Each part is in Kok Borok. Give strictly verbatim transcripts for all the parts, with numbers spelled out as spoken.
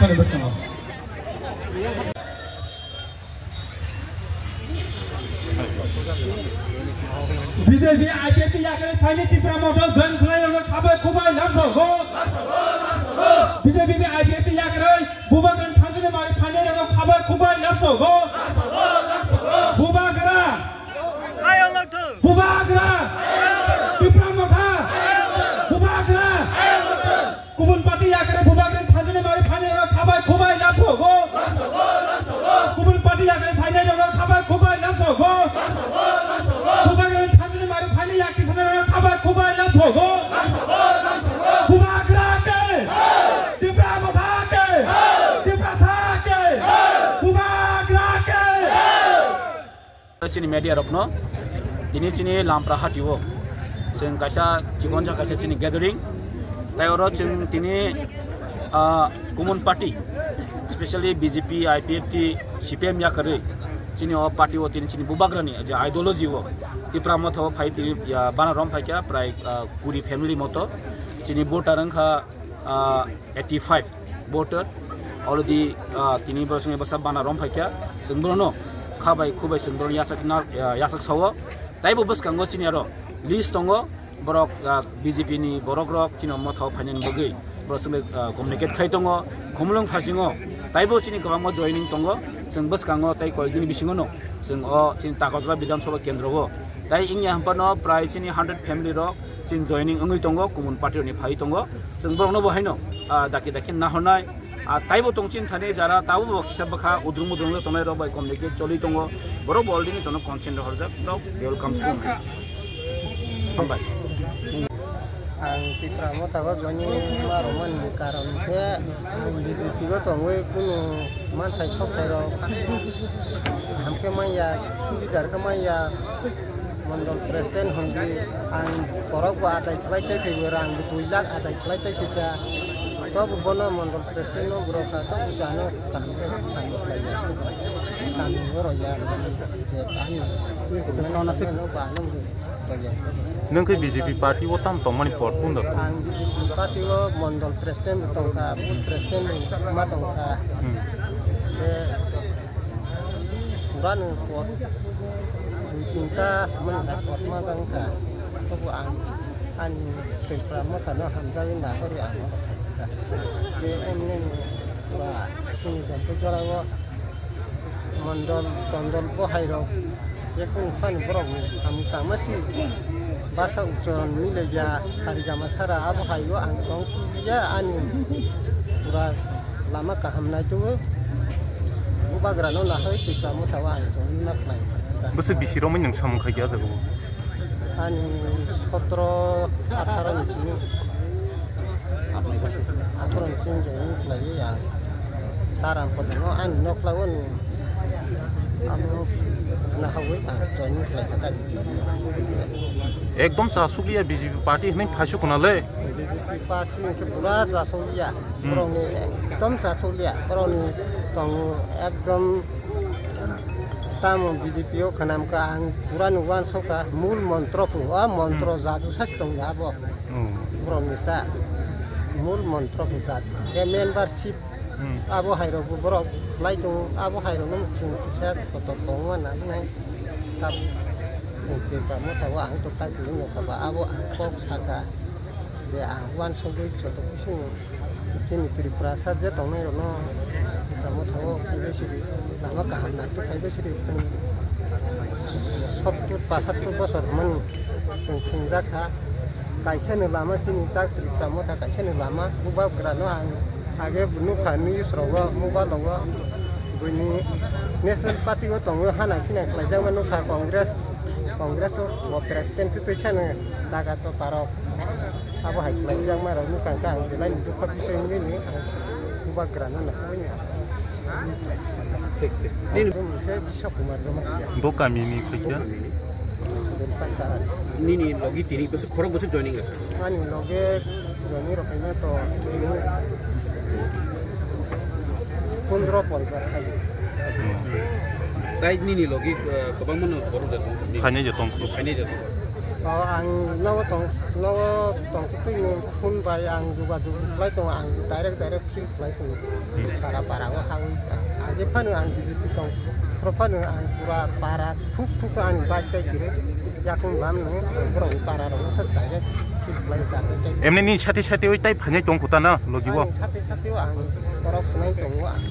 B J P I P F T yakarwi phaini Tipra Motha join khlairokno khabai khubai lamsogo. B J P I P F T yakarwi Bubagrani thanjani mari phainairokno khabai khubai lamsogo. Bubagra! Bubagra! Tipra Motha! Bubagra! Kubun party yakarwi Bubagrani thanjani mari phainairokno khabai khubai lamsogo. Kubun party yakarwi phainairokno khabai khubai lamsogo. Bubagrani thanjani mari phainai yak tisanai rokno khabai khubai lamsogo. Bubagra ke! Tipra Motha ke! Tiprasa ke! Bubagra ke! Chini media rokno tini chini Lampra Hati o chwng kaisa chikon ja kaisa chini gathering, tai oro chwng tini, ah, Common Party, specially B J P, I P F T, C P M yakarwi chini o party o tini chini Bubagrani je ideology o Tipra Motha o phai tini, ah, bana rom phaikha prai, ah, kuri family moto chini voter wngkha, ah, eighty five voter already, ah, tini borok songni bwsa bana rom phaikha, chwng borokno khabai khubai chwng borokno yasak na, ah, yasak sao. Taibo bwskango chini aro list tongo, borok, ah, B J P ni borok rok chini Motha o phainani bagwi borok chwngno, ah, communicate khai tongo, Khumulwng phasingo taibo chini kwbangma joining tongo, chwng bwskango tai koyekdini bisingono chwng o chini Takarjala Bidhan Sabha Kendro o tai wngya hwnphano prai chini hundred family rok chini joining wngwi tongo, Common Party rokni phaiwi tongo. Chwng borokno bo haino, ah, dakti dakti nahornai, ah, taibo tongchini thani jara tabukbo kisa bwkha udrung mudrung tongnai rok bai communicate choli tongo. Borok bo already chwngno consent rok horjak, rok welcome soon. Hambai. Ang Tipra Motha o joining ma rwmani karon khe ang B J P o tongwi kunu manthai khokthai rok hamkhe manya, leader khe manya. Mondol president hwnwi ang borok bo adai khlai tei phaibo, rang bo dui lakh adai khlai tei phaikha. Tobo bono mondol president no borok kha, tobo se ano kaham khe kaham khlai ya. Kaham ni borok ya, je kaham ni. Nang khe B J P party o tam tongmani por kunda? Ang B J P party o mondol president bo tongkha, booth president bo ma tongkha. Hmm. Khe Purani pot dui tinta mani hai pot ma tang kha. Tobo ang ani Tipra Motha no hamjagwi nahorwi ang oro phai kha. Khe emni pura chini joto jorao mondol tondol bo hai rok, ekung phani borok ni samung tangma si basa uchoron milai ya, sari gama sara abo hai o ang tong ya ani pura lama kaham nai tubu. Bubagra no nahoi Tipra Motha o ang chong na khlai. Bwswk bisi romwi nwng samung khai khe ah jaga o? Ani sotro atharo ni simi. Atharo ni simi join khlai ang. Saram podo no ani nok lago ni. Amo nahawi ang join khlai kha ta. Ekdom chasukliya B J P party hwnwi phaisu khuna le. B J P party hwnkhe pura chasukliya. Hmm. Borokni ekdom chasukliya. Borokni tongo ekdom tamo B J P o khnam kha ang pura ni uansukha mul montro phu. O montro Hmm. jadu sasi tongo abo. Hmm. Borokni ta mul montro phu jadu. Khe membership Hmm. abo hai rok bo borok khlai tongo. Abo hai rok no chwng kisa kotor tongo na nai. Tab chwng Tipra Motha o ang to tak twi nokha ba abo ang kok sakha. Je ang uansugwi joto bising chini Tripurasa je tongnai rokno Tipra Motha o phaibai sidi lama kaham nai to phaibai sidi chwng sottur pasattur bosor hwnmani chwng thwngjak kha. Kaisa ni lama chini tak Tripura Motha kaisa ni lama bubagrano ang age nukha news rogo mobile rogo buini National Party o tongo hana khina khlaijakma nukha Congress, Congress o bo president twi twisano daga choparok abo hai khlaijakma rok nukha khe ang belai ni dukha bisai wngwi ni ang bubagrano nukha. Thik, thik. Nini Bo kamini khaikya? Nini logi tini bwswk khorok bwswk joining rwkha? Ani logi joining rwkhaina to pondro poribar khai. Tai nini logi, eh, kwbangma no borok da tong? Phainai je tong. Phainai je tong. O, ang nogo tong, nogo tong twi phone bai ang jogajog khlai tongo, ang direct direct feel khlai tongo. Hmm. Para para o hawi, age phano ang B J P tong, pro phano ang pura para thuk thuk ang bike tai dire, yakung bam no, borok para rok sa direct feel khlai direct. Emni ni sati sati oi tai phanai tong khuta na logi o. Ang sati sati o ang borok sinai tongo ang.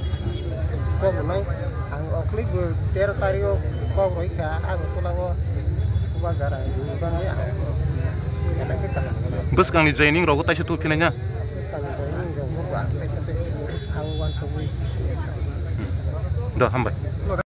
Kok nai ang okli bo tero tari o kok roi kha, Agartala o. Bwskangni joining rogo taisa tu phinai na? Do, hambai.